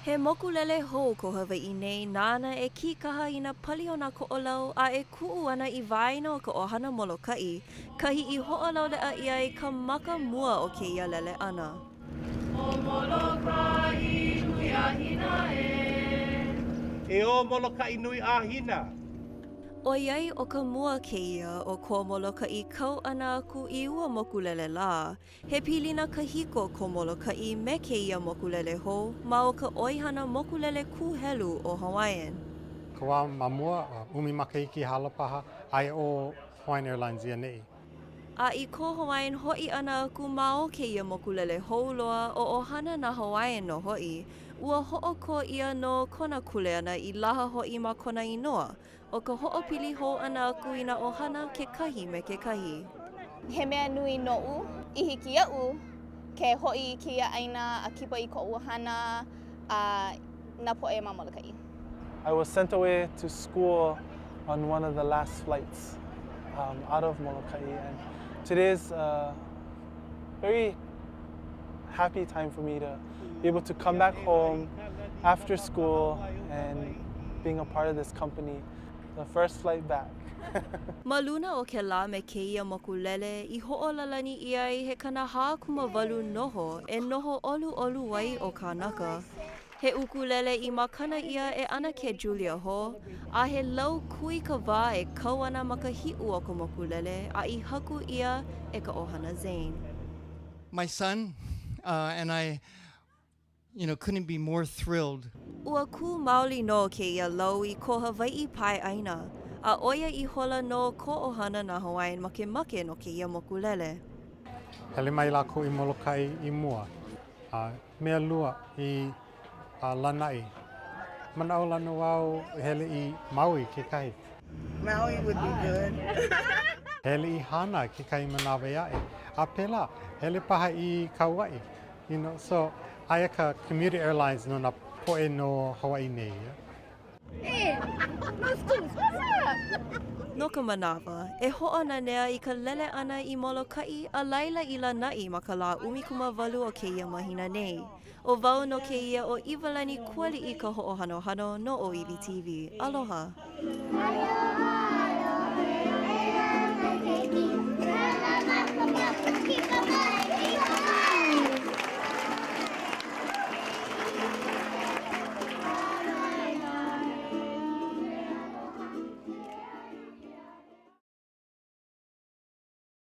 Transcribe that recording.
He mokulele hou ko Hawaiʻi nei nāna e kīkaha i nā pali o nā Koʻolau a e kuʻu ana i waena o ka ʻohana Molokaʻi, kahi i hoʻolauleʻa ʻia ai ka maka mua o kēia lele ʻana. ʻO Molokaʻi nui a Hina ē. E ō Molokaʻi nui a Hina. ʻOiai ʻo ka mua kēia o ko Molokaʻi kau ʻana aku i ua mokulele lā, He pilina kahiko ko Molokaʻi me kēia mokulele hou ma o ka ʻoihana mokulele kūhelu ʻo Hawaiian. Ka wā ma mua, ʻumi makahiki hala paha, aia ʻo Hawaiian Airlines i ʻaneʻi. A i ko Hawaiian hoʻi ʻana aku ma o kēia mokulele hou loa ʻo ʻOhana na Hawaiian nō hoʻi, ua hoʻokō ʻia nō kona kuleana i laha hoʻi ma kona inoa, ʻo ka hoʻopili hou ʻana aku i nā ʻohana kekahi me kekahi. He mea nui noʻu i hiki iaʻu ke hoʻi i kēia ʻāina a kipa i koʻu ʻohana a nā poʻe ma Molokaʻi. I was sent away to school on one of the last flights um, out of Molokaʻi and today is a very happy time for me to be able to come back home after school and being a part of this company, the first flight back. Ma luna o kēlā me kēia mokulele i hoʻolālani ʻia ai he 48 noho e noho ʻoluʻolu ai ʻo kānaka. He ʻukulele i makana ʻia e ʻAnakē Julia Ho, a he lau kūikawā e kau ana ma ka hiʻu o ka mokulele a i haku ʻia e ka ʻohana Zane. My son and I, you know, couldn't be more thrilled. Ua kū maoli nō kēia lau i ko Hawaiʻi pae ʻāina, a ʻo ia ihola nō ko ʻOhana na Hawaiian makemake no kēia mokulele. Hele mai lākou i Molokaʻi i mua, a mea lua i Lānaʻi. Manaʻolana wau e hele i Maui kekahi. Maui would be good. Hele i Hāna kekahi manawa ʻē aʻe. A pēlā, hele paha i Kauaʻi. You know, so aia ka Commuter Airlines no nā poʻe no Hawaiʻi nei. Hey, no schools, what's up? No ka manawa, e hoʻonanea i ka lele ʻana i Molokaʻi a laila i Lānaʻi ma ka lā 18 o kēia mahina nei. ʻO wau nō kēia ʻo ʻIwalani Kūaliʻi Kahoʻohanohano no ʻŌiwi TV. Aloha! Aloha!